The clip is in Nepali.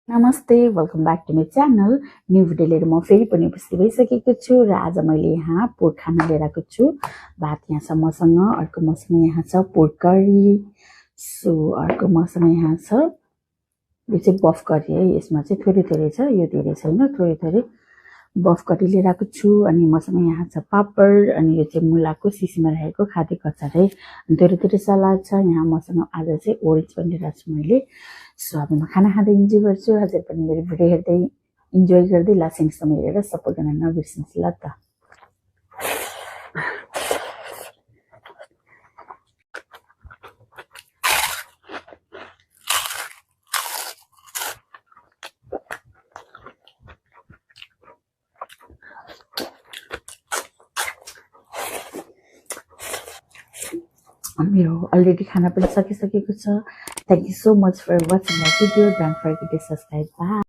नमस्ते, welcome back to my channel. New video लिएर म फेरि पनि उपस्थित भइसकेको छु र आज मैले यहाँ पोर्क खाना लिएर आएको छु। भात यहाँ छ मसँग, अर्को मसँग यहाँ छ पोर्क करी। सो अर्को मसँग यहाँ छ यो चाहिँ बफ करी है। यसमा चाहिँ थोरै थोरै छ, यो धेरै छैन, थोरै थोरै बफ करी लिएर आएको छु। अनि मसँग यहाँ छ पापड, अनि यो चाहिँ मुलाको सिसीमा राखेको खाँदै कचार है। अनि थोरै थोरै सलाद छ। यहाँ मसँग आज चाहिँ ओरेन्ज पनि लिएर आएको छु मैले। सो अब म खाना खाँदै इन्जोय गर्छु। हजुर पनि मेरो भिडियो हेर्दै इन्जोय गर्दै लास्टसम्म हेरेर सपोर्ट गर्न नबिर्सिनुहोस् ल त। मेरो अलरेडी खाना पनि सकिसकेको छ। Thank you so much for watching my video. Don't forget to subscribe. By.